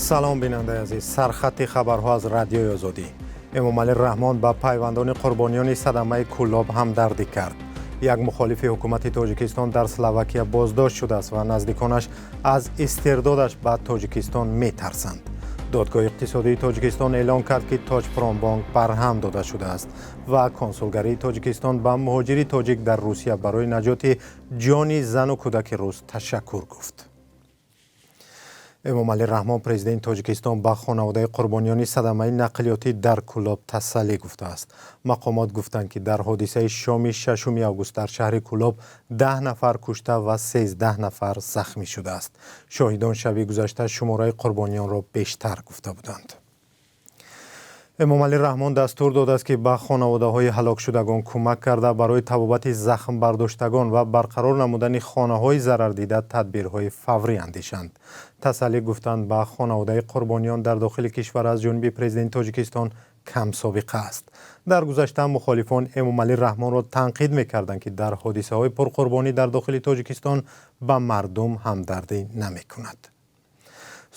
Салом, бинандаи азиз. Сархати хабарҳо аз Радиои Озодӣ. Эмомалӣ Раҳмон ба пайвандони қурбониёни садамаи Кӯлоб ҳамдардӣ кард. Як мухолифи ҳукумати Тоҷикистон дар Словакия боздошт шудааст ва наздиконаш аз истирдодаш ба Тоҷикистон метарсанд. Додгоҳи иқтисодии Тоҷикистон эълон кард, ки Тоҷпромбонк барҳам дода шудааст, ва консулгарии Тоҷикистон ба муҳоҷири тоҷик дар Русия барои наҷоти ҷони зану кӯдаки рус ташаккур гуфт. Эмомалӣ Раҳмон, президенти Тоҷикистон, ба хонаводаи қурбониёни садамаи нақлиётӣ дар Кӯлоб тасаллӣ гуфтааст. Мақомот гуфтанд, ки дар ҳодисаи шоми 6 август дар шаҳри Кӯлоб 10 нафар кушта ва 13 нафар захмӣ шудааст. Шоҳидон шаби гузашта шумораи қурбониёнро бештар гуфта буданд. Эмомалӣ Раҳмон дастур додааст, ки ба хонаводаҳои ҳалокшудагон кӯмак карда, барои табобати захмбардоштагон ва барқарор намудани хонаҳои зарардида тадбирҳои фаврӣ андешанд. Тасаллӣ гуфтанд ба хонаводаи қурбониён дар дохили кишвар аз ҷониби президенти Тоҷикистон камсобиқа аст. Дар гузашта мухолифон Эмомалӣ Раҳмонро танқид мекарданд, ки дар ҳодисаҳои пурқурбонӣ дар дохили Тоҷикистон ба мардум ҳамдардӣ намекунад.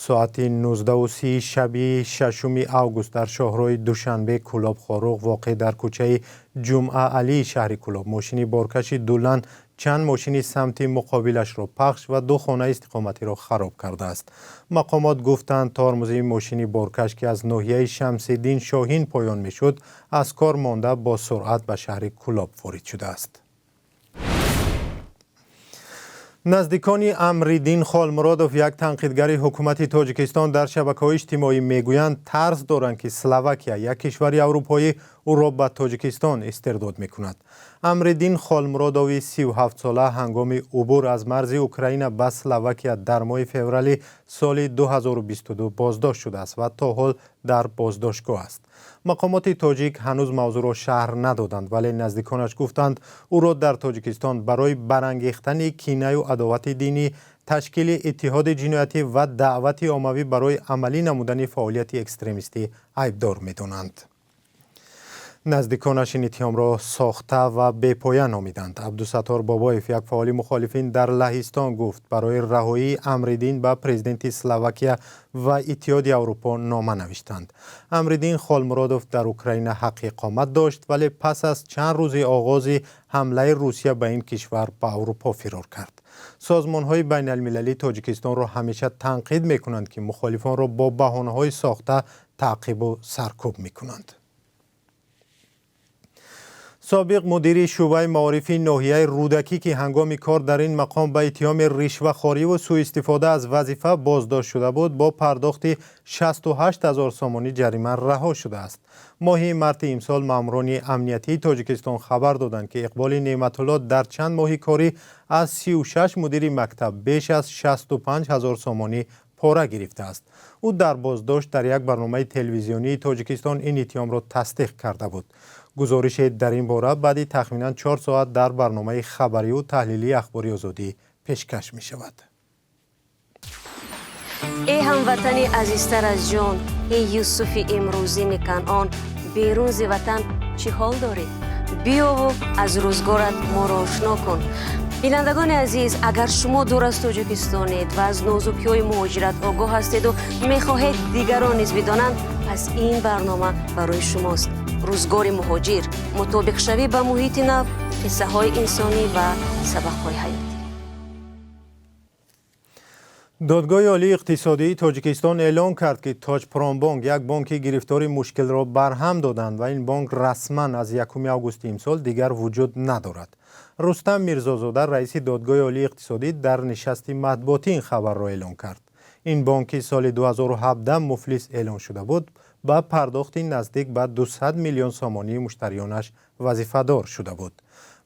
Соати 19:30 шаби 6 август дар шоҳроҳи Душанбе Кӯлоб Хоруғ, воқеъ дар кӯчаи Ҷумъа Алии шаҳри Кӯлоб, мошини боркаши Дулан чанд мошини самти муқобилашро пахш ва ду хонаи истиқоматиро хароб кардааст. Мақомот гуфтанд, тормози мошини боркаш, ки аз ноҳияи Шамсиддин Шоҳин поён мешуд, аз кор монда, бо суръат ба шаҳри Кӯлоб ворид шудааст. Наздикони Амриддин Холмуродов, як танқидгари ҳукумати Тоҷикистон дар шабакаҳои иҷтимоӣ, мегӯянд, тарс доранд, ки Словакия, як кишвари аврупоӣ, ӯро ба Тоҷикистон истирдод мекунад. Амриддин Холмуродови 37-сола ҳангоми убур аз марзи Украина ба Словакия дар моҳи феврали соли 2022 боздошт шудааст ва то ҳол дар боздоштгоҳ аст. Мақомоти тоҷик ҳанӯз мавзӯъро шарҳ надоданд, вале наздиконаш гуфтанд, ӯро дар Тоҷикистон барои барангехтани кинаю адовати динӣ, ташкили иттиҳоди ҷиноятӣ ва даъвати оммавӣ барои амалӣ намудани фаъолияти экстремистӣ айбдор медонанд. Наздиконаш ин иттиҳомро сохта ва бепоя номиданд. Абдусаттор Бобоев, як фаъоли мухолифин дар Лаҳистон, гуфт, барои раҳоии Амриддин ба президенти Словакия ва Иттиҳоди Аврупо нома навиштанд. Амриддин Холмуродов дар Украина ҳаққи иқомат дошт, вале пас аз чанд рӯзи оғози ҳамлаи Русия ба ин кишвар ба Аврупо фирор кард. Созмонҳои байналмилалӣ Тоҷикистонро ҳамеша танқид мекунанд, ки мухолифонро бо баҳонаҳои сохта таъқибу саркӯб мекунанд. Собиқ мудири шӯъбаи маорифи ноҳияи Рӯдакӣ, ки ҳангоми кор дар ин мақом ба иттиҳоми ришвахориву сӯистифода аз вазифа боздошт шуда буд, бо пардохти 68 ҳазор сомонӣ ҷарима раҳо шудааст. Моҳи марти имсол маъмурони амниятии Тоҷикистон хабар доданд, ки Иқболи Неъматулло дар чанд моҳи корӣ аз 36 мудири мактаб беш аз 65 ҳазор сомонӣ пора гирифтааст. Ӯ дар боздошт дар як барномаи телевизионии Тоҷикистон ин иттиҳомро тасдиқ карда буд. Гузорише дар ин бора баъди тахминан 4 соат дар барномаи хабариву таҳлилии Ахбори Озодӣ пешкаш мешавад. Эй ҳамватани азизтар аз ҷон, эй Юсуфи имрӯзини Канъон, берун зи ватан чӣ ҳол дорӣ? Биёву аз рӯзгорат моро ошно кун. Бинандагони азиз, агар шумо дур аз Тоҷикистонед ва аз нозукиҳои муҳоҷират огоҳ ҳастеду мехоҳед дигарон низ бидонанд, пас ин барнома барои шумост. Рӯзгори муҳоҷир, мутобиқшавӣ ба муҳити нав, қиссаҳои инсонӣ ва сабақҳои ҳаётӣ. Додгоҳи олии иқтисодии Тоҷикистон эълон кард, ки Тоҷпромбонк, як бонки гирифтори мушкилро, барҳам доданд ва ин бонк расман аз 1 августи имсол дигар вуҷуд надорад. Рустам Мирзозода, раиси Додгоҳи олии иқтисодӣ, дар нишасти матбуотӣ ин хабарро эълон кард. Ин бонк, ки соли 2017 муфлис эълон шуда буд, ба пардохти наздик ба 200 миллион сомонии муштариёнаш вазифадор шуда буд.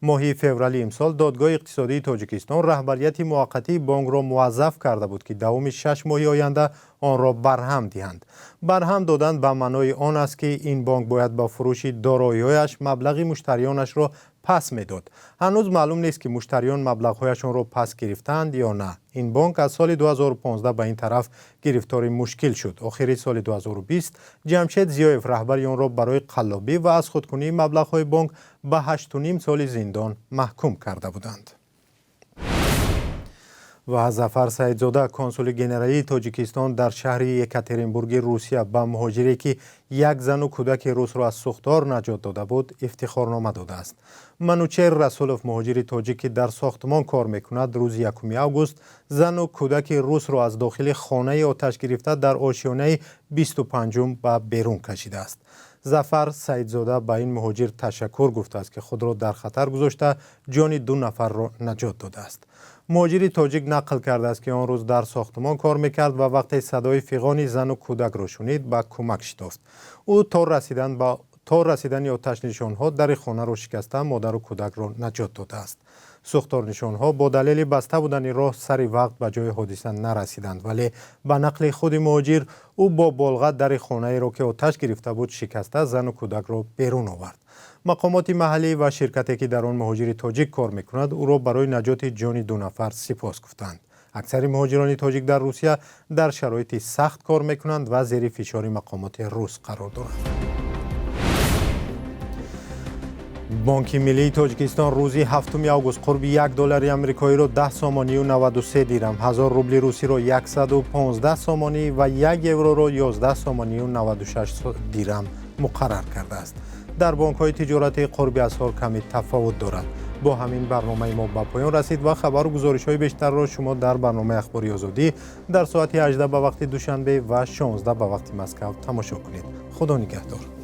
Моҳи феврали имсол Додгоҳи иқтисодии Тоҷикистон раҳбарияти муваққатии бонкро муваззаф карда буд, ки давоми 6 моҳи оянда онро барҳам диҳанд. Барҳам додан ба маънои он аст, ки ин бонк бояд ба фурӯши дороиҳояш маблағи муштариёнашро пас медод. Ҳанӯз маълум нест, ки муштариён маблағҳояшонро пас гирифтаанд ё на. Ин бонк аз соли 2015 ба ин тараф гирифтори мушкил шуд. Охири соли 2020 Ҷамшед Зиёев, раҳбари онро, барои қаллобӣ ва аз худкунии маблағҳои бонк ба 8,5 соли зиндон маҳкум карда буданд. Ва Зафар Саидзода, консули генералии Тоҷикистон дар шаҳри Екатеринбурги Русия, ба муҳоҷире, ки як зану кӯдаки русро аз сӯхтор наҷот дода буд, ифтихорнома додааст. Манучер Расулов, муҳоҷири тоҷик, ки дар сохтмон кор мекунад, рӯзи 1 август зану кӯдаки русро аз дохили хонаи оташ гирифта дар ошёнаи 25-ум ба берун кашидааст. Зафар Саидзода ба ин муҳоҷир ташаккур гуфтааст, ки худро дар хатар гузошта, ҷони ду нафарро наҷот додааст. Муҳоҷири тоҷик нақл кардааст, ки он рӯз дар сохтмон кор мекард ва вақте садои фиғони зану кӯдакро шунид, ба кӯмак шитофт. Ӯ то расидани оташнишонҳо дари хонаро шикаста, модару кӯдакро наҷот додааст. Сӯхторнишонҳо бо далели баста будани роҳ сари вақт ба ҷои ҳодиса нарасиданд, вале ба нақли худи муҳоҷир, ӯ бо болға дари хонаеро, ки оташ гирифта буд, шикаста, зану кӯдакро берун овард. Мақомоти маҳаллӣ ва ширкате, ки дар он муҳоҷири тоҷик кор мекунад, ӯро барои наҷоти ҷони ду нафар сипос гуфтанд. Аксари муҳоҷирони тоҷик дар Русия дар шароити сахт кор мекунанд ва зери фишори мақомоти рус қарор доранд. Бонки миллии Тоҷикистон рӯзи 7 август қурби 1 доллари амрикоиро 10 сомонию 93 дирам, 1000 рубли русиро 115 сомонӣ ва 1 евроро 11 сомонию 96 дирам муқаррар кардааст. Дар бонкҳои тиҷоратӣ қурби асъор каме тафовут дорад. Бо ҳамин барномаи мо ба поён расид ва хабару гузоришҳои бештарро шумо дар барномаи Ахбори Озодӣ дар соати 18 ба вақти Душанбе ва 16 ба вақти Москав тамошо кунед. Худо нигаҳдор.